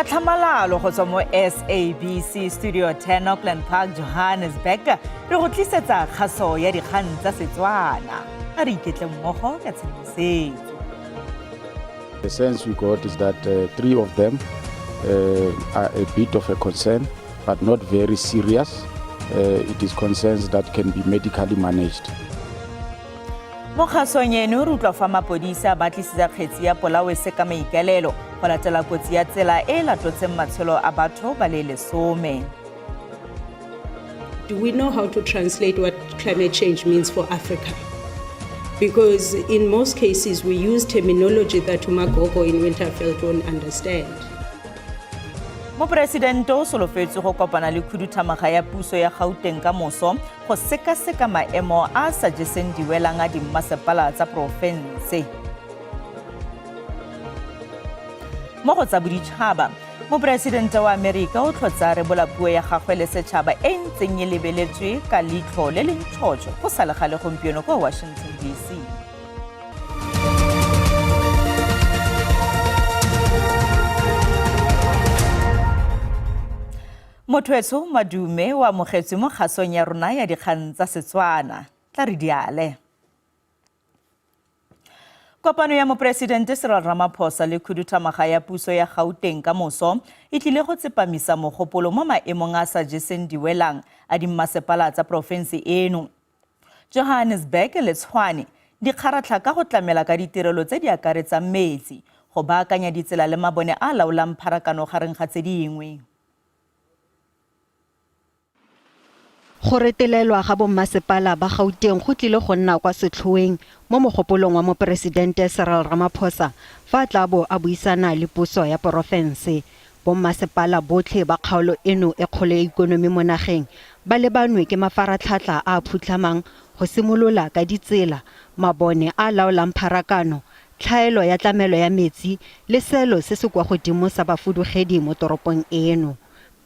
tlhamalalo go tswa mo SABC Studio 10 Auckland Park, Johannesburg, re go tlisetsa kgaso ya dikgang tsa Setswana. A re iketle mmogo ka tshedimosetso. The sense we got is that three of them are a bit of a concern, but not very serious. It is concerns that can be medically managed. Mo kgasong eno re utlwa fa mapodisi a batlisisa kgetsi ya polao e se ka maikaelelo go latela kotsi ya tsela e e latotseng matshelo a batho ba le lesome. Do we know how to translate what climate change means for Africa? Because in most cases we use terminology that uMagogo in Winterveld won't understand. Moporesidente o solofetswe go kopana le khuduthamaga ya puso ya Gauteng ka moso go sekaseka maemo a a sa jeseng diwelang a dimmasepala tsa porofense. Mo go tsa boditšhaba, moporesidente wa Amerika o tlhotse a rebola puo ya gagwe le setšhaba e e ntseng e lebeletswe ka leitlho le le ntšhotšho go sa le gale gompieno kwa Washington DC. Motho madume o amogetswe mo kgasong ya rona ya dikgang tsa Setswana. Tla re diale. Kopano ya Moporesidente Cyril Ramaphosa le khuduthamaga ya puso ya Gauteng ka moso e tlile go tsepamisa mogopolo mo maemong a sa jeseng diwelang a dimmasepala tsa porofense eno. Johannesburg le Tshwane di kgaratlha ka go tlamela ka ditirelo tse di akaretsang metsi, go baakanya ditsela le mabone a laolang pharakano gareng ga tse dingwe. Go retelelwa ga bommasepala ba Gauteng go tlile go nna kwa setlhoeng mo mogopolong wa Moporesidente Cyril Ramaphosa fa a tla bo a buisana le puso ya porofense. Bommasepala botlhe ba kgaolo eno e kgolo ya ikonomi mo nageng ba lebanwe ke mafaratlhatlha a a phutlhamang go simolola ka ditsela, mabone a a laolang pharakano, tlhaelo ya tlamelo ya metsi le seelo se se kwa godimo sa bafudugedi mo toropong eno.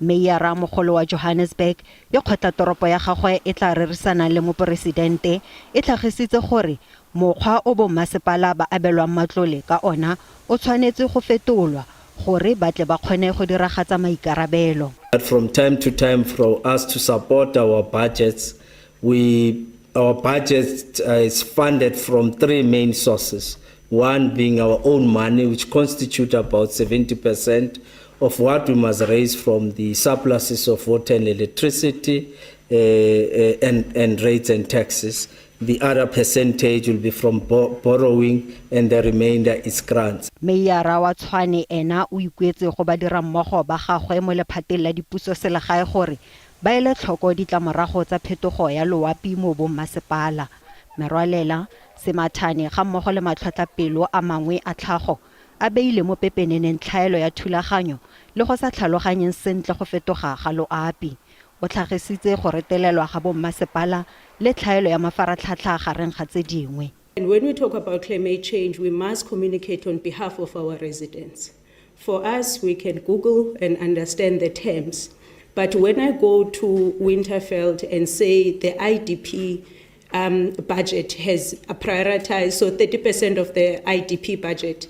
Meiara mogolo wa Johannesburg, yo kgotlatoropo ya gagwe e tla rerisanang le moporesidente, e tlhagisitse gore mokgwa o bommasepala ba abelwang matlole ka ona o tshwanetse go fetolwa gore ba tle ba kgone go diragatsa maikarabelo. But from time to time for us to support our budgets, we our budget is funded from three main sources. One being our own money, which constitute about 70% of what we must raise from the surpluses of water and electricity and rates and taxes. The other percentage will be from borrowing and the remainder is grants. Meiara wa Tshwane ena o ikuetse go badirammogo ba gagwe mo lephateng la dipuso selegae gore ba ele tlhoko ditlamorago tsa phetogo ya loapi mo bommasepala. Merwalela, semathane ga mmogo le matlhotlhapelo a mangwe a tlhago a beile mo pepeneneng tlhaelo ya thulaganyo le go sa tlhaloganyeng sentle go fetoga ga loapi. O tlhagisitse go retelelwa ga bommasepala le tlhaelo ya mafaratlhatlha gareng ga tse dingwe. And when we talk about climate change, we must communicate on behalf of our residents. For us, we can Google and understand the terms. But when I go to Winterveld and say the IDP budget has prioritized, so 30% of the IDP budget,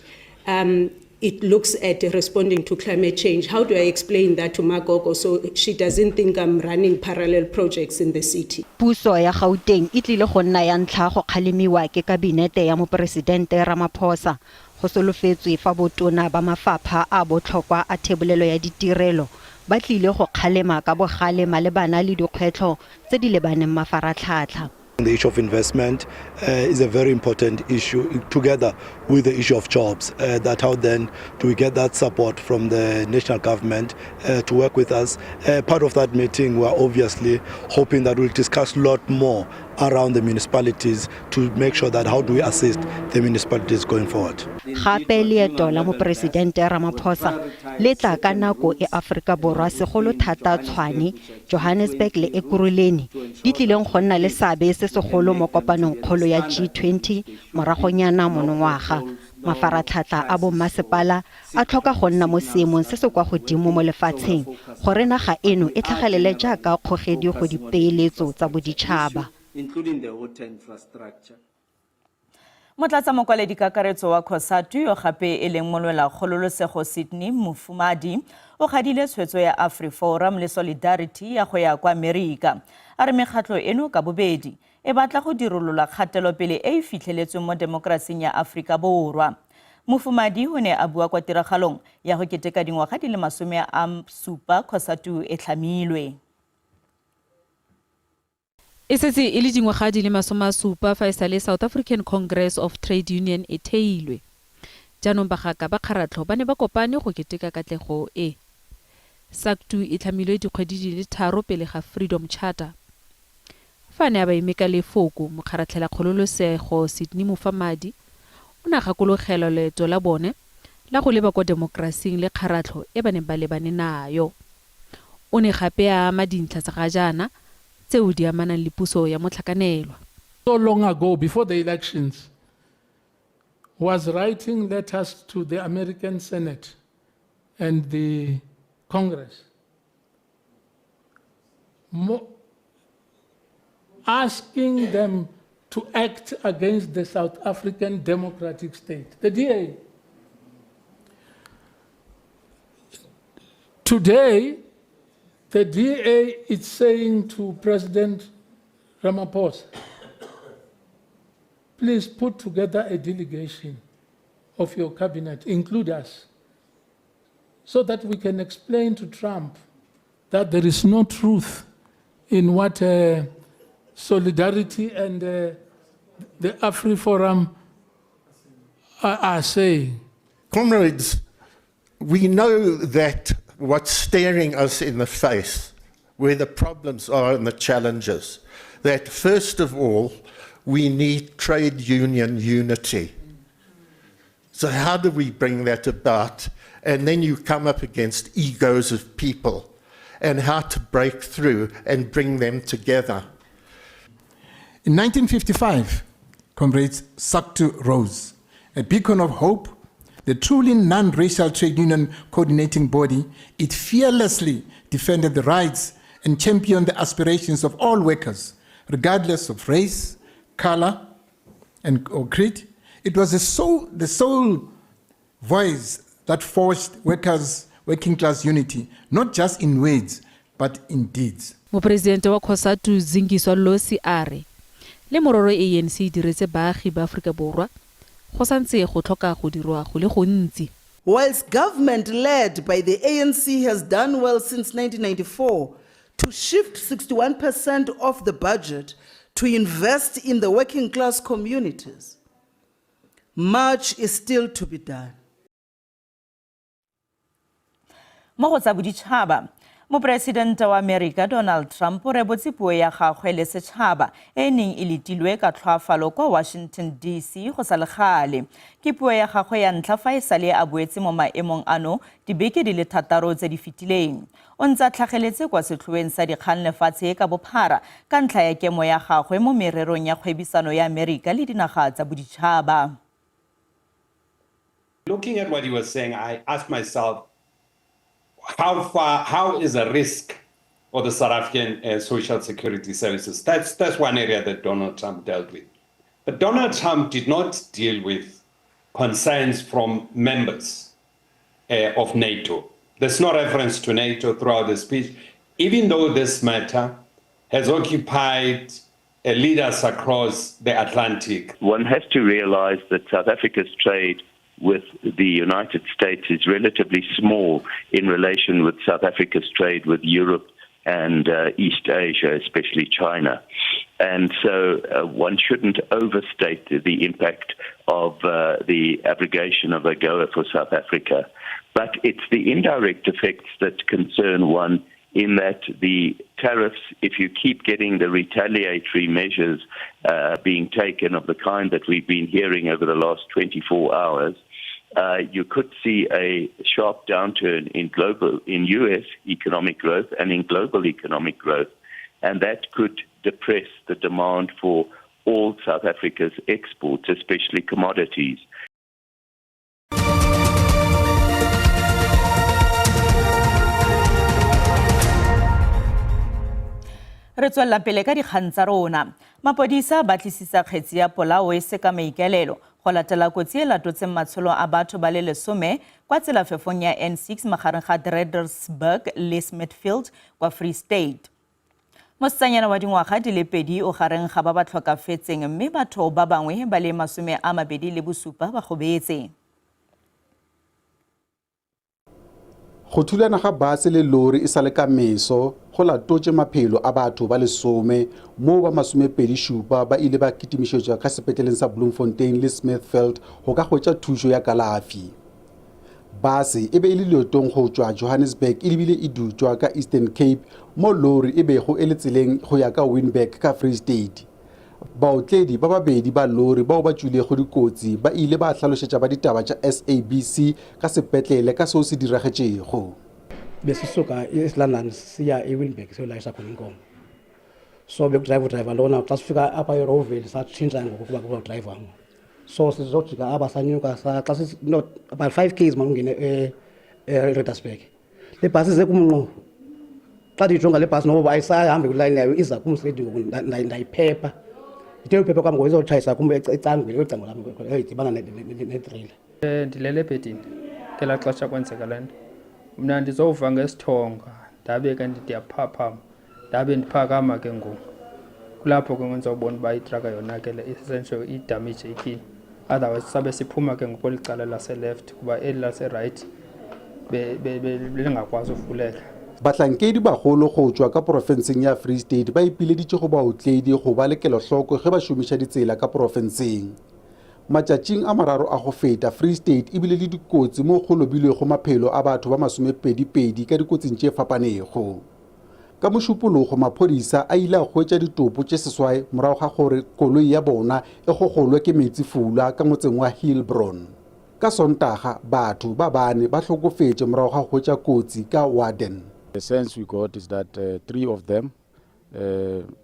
it looks at responding to climate change. How do I explain that to Magogo so she doesn't think I'm running parallel projects in the city? Puso ya Gauteng e tlile go nna ya ntlha go kgalemiwa ke kabinete ya Moporesidente Ramaphosa. Go solofetswe fa botona ba mafapha a botlhokwa a thebolelo ya ditirelo ba tlile go kgalema ka bogale malebana le dikgwetlho tse di lebaneng mafaratlhatlha. The issue of investment is a very important issue, together with the issue of jobs. That how then do we get that support from the national government to work with us? Part of that meeting, we're obviously hoping that we'll discuss a lot more around the municipalities to make sure that how do we assist the municipalities going forward. Gape leeto la Moporesidente Ramaphosa le tla ka nako e Aforika Borwa segolo thata Tshwane, Johannesburg le Ekurhuleni di tlileng go nna le seabe se segolo mo kopanong kgolo ya G20 moragonyana monongwaga. Mafaratlhatlha a bommasepala a tlhoka go nna mo seemong se se kwa godimo mo lefatsheng gore naga eno e tlhagelele jaaka kgogedi go dipeeletso tsa boditšhaba. Motlatsa mokwaledi kakaretso wa COSATU yo gape e leng molwela kgololosego Sydney Mufamadi o gadile tshwetso ya AfriForum le Solidarity ya go ya kwa Amerika. A re mekgatlho eno ka bobedi e batla go dirolola kgatelopele e e fitlheletsweng mo demokrasing ya Aforika Borwa. Mufamadi o ne a bua kwa tiragalong ya go keteka dingwaga di le 70 COSATU e tlhamilwe. E setse e le dingwaga di le 70 fa e sale South African Congress of Trade Union e theilwe. Jaanong bagaka ba kgaratlho ba ne ba kopane go keteka katlego e. SACTU e tlhamilwe dikgwedi di le 3 pele ga Freedom Charter. Fa a ne a ba eme ka lefoko, mokgaratlhela kgololosego Sydney Mufamadi o ne a gakologelwa loeto la bone la go leba kwa demokrasing le kgaratlho e ba neng ba lebane nayo. O ne gape a ama dintlha tsa ga jaana tseo di amanang le puso ya motlhakanelwa. So long ago, before the elections, was writing letters to the American Senate and the Congress, asking them to act against the South African Democratic State, the DA. Today, the DA is saying to President Ramaphosa, please put together a delegation of your cabinet, include us, so that we can explain to Trump that there is no truth in what Solidarity and the AfriForum are saying. Comrades, we know that what's staring us in the face, where the problems are and the challenges, that first of all, we need trade union unity. So how do we bring that about? And then you come up against egos of people and how to break through and bring them together. In 1955, comrades, SACTU rose, a beacon of hope, the truly non-racial trade union coordinating body. It fearlessly defended the rights and championed the aspirations of all workers, regardless of race, color, and or creed. It was the sole voice that forged workers' working class unity, not just in words, but in deeds. Moporesidente wa COSATU Zingiswa Losi a re le mororo ANC e diretse baagi ba Aforika Borwa, go santse go tlhoka go dirwa go le gontsi. Whilst government led by the ANC has done well since 1994 to shift 61% of the budget to invest in the working class communities, much is still to be done. Mo go tsa boditšhaba, moporesidente wa Amerika Donald Trump o rebotse puo ya gagwe le setšhaba e neng e letilwe ka tlhoafalo kwa Washington DC go sa le gale. Ke puo ya gagwe ya ntlha fa e sale a boetse mo maemong ano dibeke di le 6 tse di fetileng. O ntse a tlhageletse kwa setlhoeng sa dikgang lefatshe ka bophara ka ntlha ya kemo ya gagwe mo mererong ya kgwebisano ya Amerika le dinaga tsa boditšhaba. Looking at what he was saying, I asked myself, how is a risk for the South African social security services? That's one area that Donald Trump dealt with. But Donald Trump did not deal with concerns from members of NATO. There's no reference to NATO throughout the speech, even though this matter has occupied leaders across the Atlantic. One has to realize that South Africa's trade with the United States is relatively small in relation with South Africa's trade with Europe and East Asia, especially China. And so one shouldn't overstate the impact of the abrogation of AGOA for South Africa. But it's the indirect effects that concern one, in that the tariffs, if you keep getting the retaliatory measures being taken of the kind that we've been hearing over the last 24 hours, you could see a sharp downturn in U.S. economic growth and in global economic growth, and that could depress the demand for all South Africa's exports, especially commodities. Re tswelela pele ka dikgang tsa rona. Mapodisa a batlisisa kgetsi ya polao e se ka maikaelelo go latela kotsi e latotseng matshelo a batho ba le 10 kwa tselafefong ya N6 magareng ga Reddersburg le Smithfield kwa Free State. Mosetsanyana wa dingwaga di le 2 o gareng ga ba ba tlhokafetseng mme batho ba bangwe ba le 27 ba gobetse. Go thulana ga base le lori e sa le ka meso go latotše maphelo a batho ba 10 moo ba 27 ba ile ba kitimišetšwa ka sepetleleng sa Bloemfontein le Smithfield go ka hwetša thušo ya kalafi. Base e be e le leetong go tšwa Johannesburg e lebile e dutšwa ka Eastern Cape mo lori e bego e le tseleng go ya ka Winburg ka Free State. Baotledi ba babedi ba lori bao ba tšwilego dikotsi ba ile ba hlalošetša ba ditaba tša SABC ka sepetlele ka seo se diragetšego. Besisuka e-East London siya eWinburg siyolayisha khona inkomo. So bekudrayiva udrayiva lona xa sifika apha eRowville satshintsha ngoku kuba kuzawudrayiva mna. So sizojika apha sanyuka xa no about 5 k's makungene eReddersburg. Le bhasi ize kum ngqo. Xa ndiyijonga le bhasi noba ayisahambi kwilayini yayo iza kum straight ngoku ndayiphepha. Ithe uphepha kwam ngoku izotshayisa kum ecangweni, kweli cango lam idibana netreyila. Ndilele ebhedini ngelaa xesha kwenzeka le nto. Mna ndizowuva ngesithonga ndabe ke ndiyaphaphama ndabe ndiphakama ke ngoku. Kulapho ke ngizawubona uba itraka yonakele essentially idamejekile. Otherwise sabe siphuma ke ngoku kweli cala lase-left kuba eli lase-right belingakwazi uvuleka. Bahlankedi bagolo go tšwa ka porofenseng ya Free State ba ipileditše go baotledi go ba le kelohloko ge ba šomiša ditsela ka porofenseng. Matšatšing a mararo a go feta, Free State e bile le dikotsi mo go lobilwego maphelo a batho ba 22 ka dikotsing tše fapanego. Ka Mošupologo, maphodisa a ile a hwetša ditopo tše 8 morago ga gore koloi ya bona e gogolwe ke meetsefula ka motseng wa Heilbron. Ka Sontaga, batho ba 4 ba hlokofetše morago ga go hwetša kotsi ka Warden. The sense we got is that 3 of them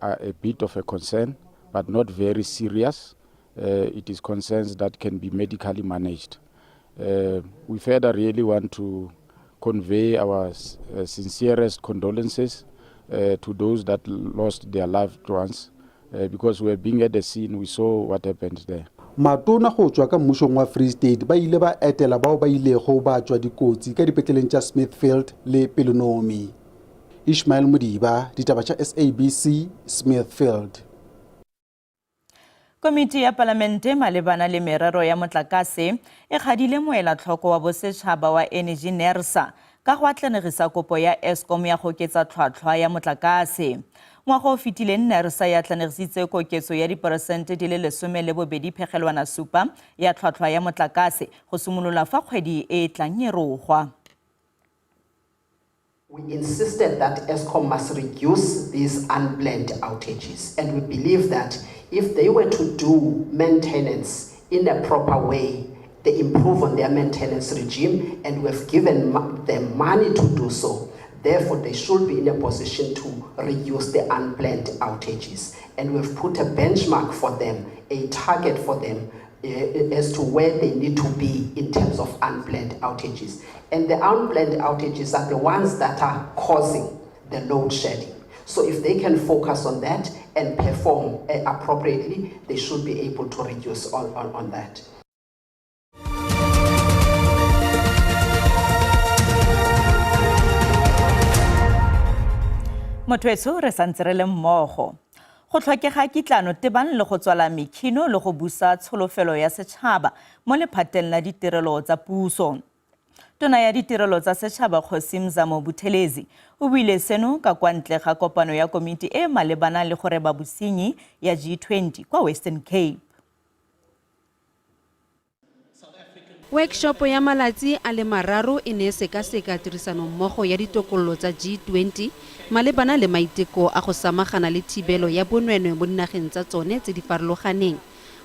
are a bit of a concern, but not very serious. It is concerns that can be medically managed. We further really want to convey our sincerest condolences to those that lost their loved ones, because we were being at the scene, we saw what happened there. Matona go tšwa ka mmušong wa Free State ba ile ba etela bao ba ilego ba tšwa dikotsi ka dipetleleng tša Smithfield le Pelonomi. Ishmael Modiba, ditaba tša SABC, Smithfield. Komiti ya Palamente malebana le merero ya motlakase e kgadile moelatlhoko wa bosetšhaba wa Energy NERSA ka go atlanegisa kopo ya Eskom ya go oketsa tlhwatlhwa ya motlakase. Ngwaga o fetileng NERSA ya atlanegisitse koketso ya diperesente di le 12.7 ya tlhwatlhwa ya motlakase go simolola fa kgwedi e tlang e rogwa. We insisted that Eskom must reduce these unplanned outages, and we believe that if they were to do maintenance in a proper way, they improve on their maintenance regime, and we have given them money to do so. Therefore, they should be in a position to reduce the unplanned outages. And we've put a benchmark for them, a target for them, as to where they need to be in terms of unplanned outages. And the unplanned outages are the ones that are causing the load shedding. So if they can focus on that and perform appropriately, they should be able to reduce on that. Motho etsho re santse re le mmogo. Go tlhokega kitlano tebang le go tswala mekhino le go busa tsholofelo ya setšhaba mo lephateng la ditirelo tsa puso. Tona ya ditirelo tsa setšhaba Kgosi Mzamo Buthelezi o buile seno ka kwa ntle ga kopano ya komiti e malebana le go reba bosenyi ya G20 kwa Western Cape. Workshop ya malatsi a le mararo e ne e sekaseka tirisanommogo ya ditokololo tsa G20 malebana le maiteko a go samagana le thibelo ya bonweenwee mo dinageng tsa tsone tse di farologaneng.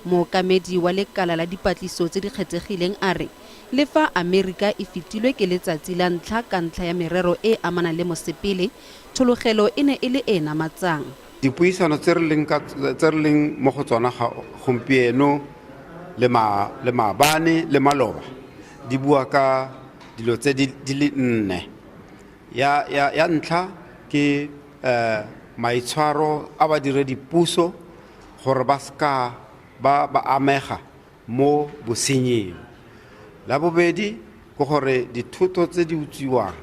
Mookamedi wa lekala la dipatliso tse di kgethegileng a re le fa Amerika e fetilwe ke letsatsi la ntlha ka ntlha ya merero e e amanang le mosepele, thologelo e ne e le e e namatsang. Dipuisano tse re leng mo go tsona gompieno le maabane le maloba di bua ka dilo tse di le nne. Ya ntlha ke Maitshwaro a badiredipuso gore ba seka ba ba amega mo bosenying. La bobedi ke gore dithoto tse di utswiwang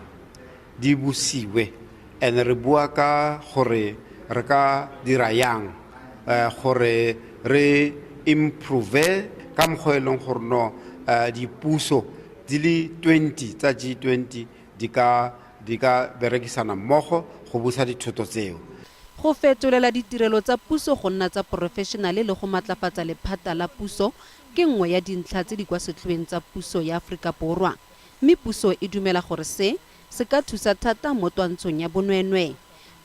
di busiwe, and re bua ka gore re ka dira yang gore re improve ka mokgwa e leng gore no dipuso di le 20 tsa G20 di ka berekisana mmogo go busa dithoto tseo. Go fetolela ditirelo tsa puso go nna tsa porofešenale le go matlafatsa lephata la puso ke nngwe ya dintlha tse di kwa setlhoeng tsa puso ya Aforika Borwa, mme puso e dumela gore se se ka thusa thata mo twantshong ya bonweenwee.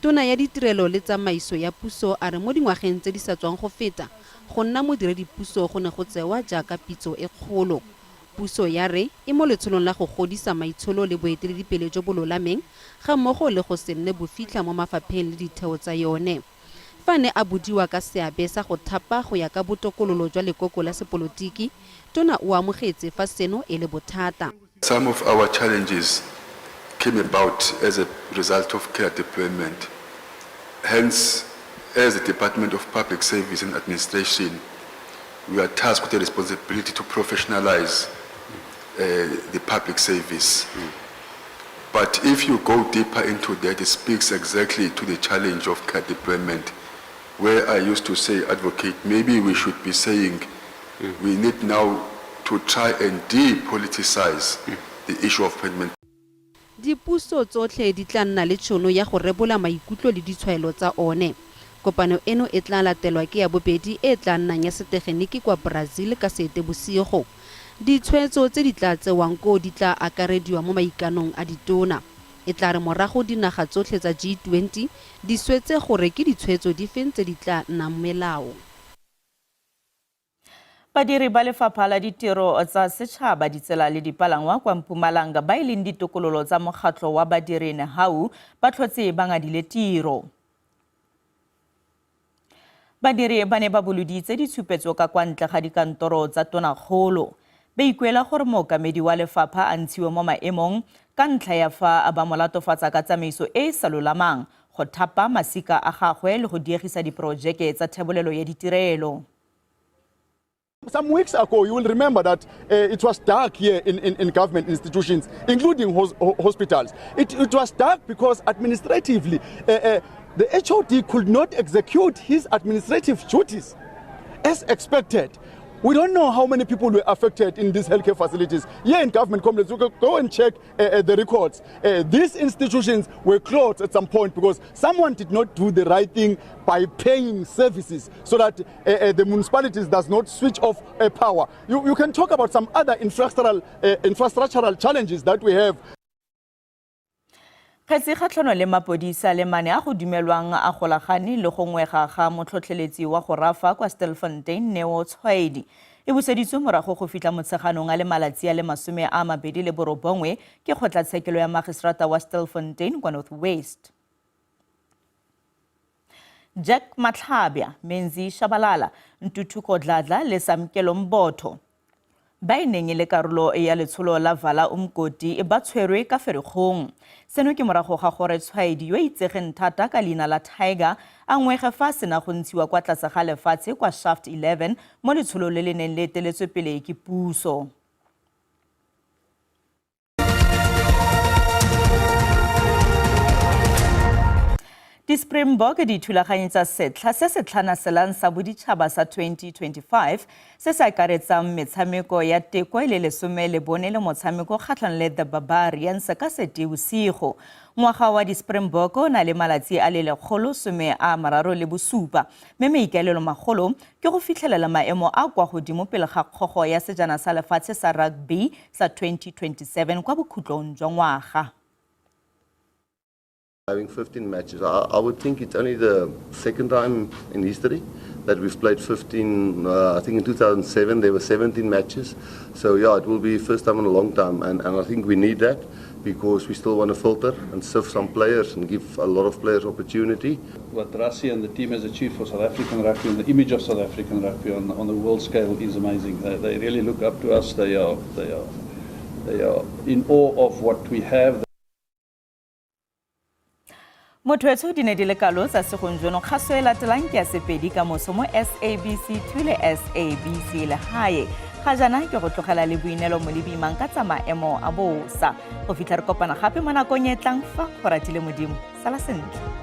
Tona ya Ditirelo le Tsamaiso ya Puso a re mo dingwageng tse di sa tswang go feta, go nna modiredipuso go ne go tsewa jaaka pitso e kgolo. Puso ya re e mo letsholong la go godisa maitsholo le boeteledipele jo bo lolameng gammogo le go se nne bofitlha mo mafapheng le ditheo tsa yone. Fa a ne a bodiwa ka seabe sa go thapa go ya ka botokololo jwa lekoko la sepolotiki, tona o amogetse fa seno e le bothata. Some of our challenges came about as a result of cadre deployment. Hence, as the Department of Public Service and Administration, we are tasked with the responsibility to professionalize the public service. But if you go deeper into that, it speaks exactly to the challenge of cadre deployment, where I used to say, advocate, maybe we should be saying we need now to try and depoliticize the issue of appointment. Dipuso tsotlhe di tla nna le tšhono ya go rebola maikutlo le ditshwaelo tsa one. Kopano eno e tla latelwa ke ya bobedi e tla nnang ya setegeniki kwa Brazil ka Seetebosigo. Ditshwetso tse di tla tsewang koo di tla akarediwa mo maikanong a ditona. E tla re morago dinaga tsotlhe tsa G20 di swetse gore ke ditshwetso difeng tse di tla nnang melao. Badiri ba lefapha la ditiro tsa setšhaba, ditsela le dipalangwa kwa Mpumalanga ba e leng ditokololo tsa mokgatlho wa badiri NEHAWU ba tlhotse ba ngadile tiro. Badiri ba ne ba boloditse ditshupetso ka kwa ntle ga dikantoro tsa tonakgolo. Ba ikuela gore mookamedi wa lefapha a ntshiwe mo maemong ka ntlha ya fa ba mo latofatsa ka tsamaiso e e sa lolamang, go thapa masika a gagwe le go diegisa diporojeke tsa thebolelo ya ditirelo. Some weeks ago, you will remember that it was dark here in government institutions, including hospitals. It was dark because administratively, the HOD could not execute his administrative duties as expected. We don't know how many people were affected in these healthcare facilities. Here in government complex, you can go and check the records. These institutions were closed at some point because someone did not do the right thing by paying services so that the municipalities does not switch off power. You can talk about some other infrastructural challenges that we have. Kgetsi kgatlhano le mapodisa le mane a go dumelwang a golagane le go ngwega ga motlhotlheletsi wa go rafa kwa Stilfontein Neo Tshwaedi e buseditswe morago go fitlha motsheganong a le malatsi a le 29 ke kgotlatshekelo ya magistrata wa Stilfontein kwa North West. Jack Matlhabya, Menzi Shabalala, Ntuthuko Dladla le Samkelo Mbotho ba e neng e le karolo ya letsholo la Vala Umgodi ba tshwerwe ka Ferikgong. Seno ke morago ga gore Tshwaedi yo itsegeng thata ka leina la Tiger a ngwege fa a sena go ntshiwa kwa tlase ga lefatshe kwa Shaft 11 mo letsholo le le neng le eteletswe pele ke puso. Di-Springbok di thulaganyetsa setlha se se tlhanaselang sa boditšhaba sa 2025 se se akaretsang metshameko ya teko e le 14 le motshameko kgatlhanong le The Barbarians ka Seetebosigo. Ngwaga wa di-Springbok o na le malatsi a le 137, mme maikaelelo magolo ke go fitlhelela maemo a kwa godimo pele ga kgogo ya sejana sa lefatshe sa rugby sa 2027 kwa bokhutlong jwa ngwaga. Having 15 matches, I would think it's only the second time in history that we've played 15. I think in 2007 there were 17 matches. So yeah, it will be first time in a long time, and I think we need that because we still want to filter and sift some players and give a lot of players opportunity. What Rassie and the team has achieved for South African rugby and the image of South African rugby on the world scale is amazing. They really look up to us. They are in awe of what we have. Motho etsho di ne di le kalo tsa segong jono. Kgaso e latelang ke ya Sepedi ka moso mo SABC 2 le SABC Legae. Ga jaana ke go tlogela le Boinelo Molebimang ka tsa maemo a bosa. Go fitlha re kopana gape mo nakong e tlang fa go ratile Modimo. Sala sentle.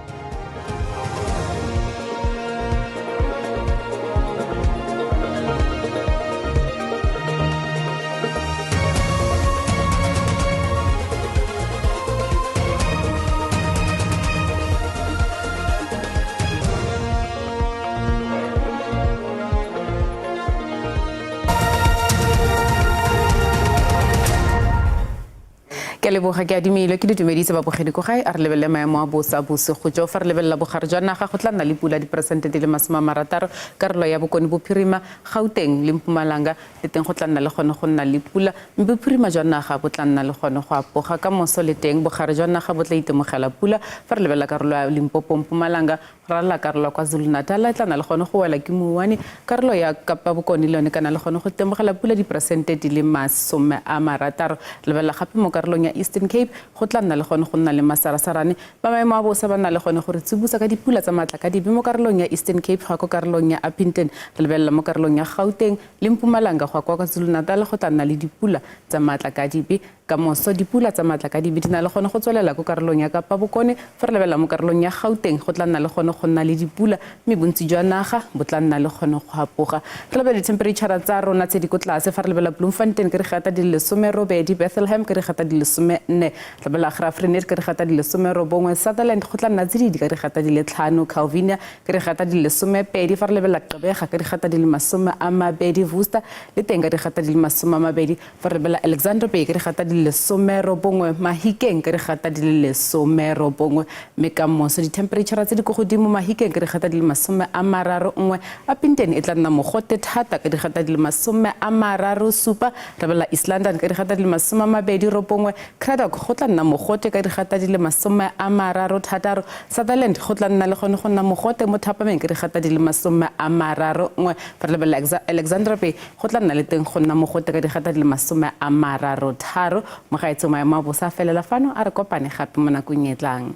Ke a leboga ke adimile ke ditumedise babogedi ko gae. A re lebelele maemo a bosa bosigo jo. Fa re lebelela bogare jwa naga, go tla nna le pula diperesente di le 60, karolo ya Bokone Bophirima, Gauteng le Mpumalanga le teng go tla nna le gone go nna le pula, mme bophirima jwa naga bo tla nna le gone go apoga. Ka moso le teng bogare jwa naga bo tla itemogela pula. Fa re lebelela karolo ya Limpopo, Mpumalanga, go ralala karolo ya KwaZulu-Natal e tla nna le gone go wela ke mouwane. Karolo ya Kapa Bokone le yone e ka nna le gone go itemogela pula diperesente di le 60. Lebelela gape mo karolong ya Eastern Cape, go tla nna le gone go nna le masarasarane. Ba maemo a bosa ba nna le gone go re tsibosa ka dipula tsa matlakadibe mo karolong ya Eastern Cape go ya ko karolong ya Upington. Re lebelela mo karolong ya Gauteng le Mpumalanga go ya kwa KwaZulu-Natal go tla nna le dipula tsa matlakadibe. Ka moso, dipula tsa matlakadibe di na le gone go tswelela ko karolong ya Kapa Bokone. Fa re lebelela mo karolong ya Gauteng go tla nna le gone go nna le dipula mme bontsi jwa naga bo tla nna le gone go apoga. Re lebelela dithempereitšhara tsa rona tse di ko tlase. Fa re lebelela Bloemfontein ka digata di le 18, Bethlehem ka digata di le 14, Lebelela Graaff-Reinet ka digata di le 19, Sutherland go tla nna tsididi ka digata di le 5, Calvinia ka digata di le 12, fa re lebelela Gqeberha ka digata di le 20, Worcester le teng ka digata di le 20, fa re lebelela Alexandra Bay ka digata di le 19, Mahikeng ka digata di le 19, mme ka moso dithempereitšhara tse di ko godimo Mahikeng ka digata di le 31, Upington e tla nna mogote thata ka digata di le 37, Lebelela East London ka digata di le 29, Cradock go tla nna mogote ka digata di le 36, Sutherland go tla nna le gone go nna mogote mo thapameng ka digata di le 31. Fa re lebelela Alexandra Bay go tla nna le teng go nna mogote ka digata di le 33. Mogaetsho maemo a bosa a felela fano, a re kopane gape mo nakong e tlang.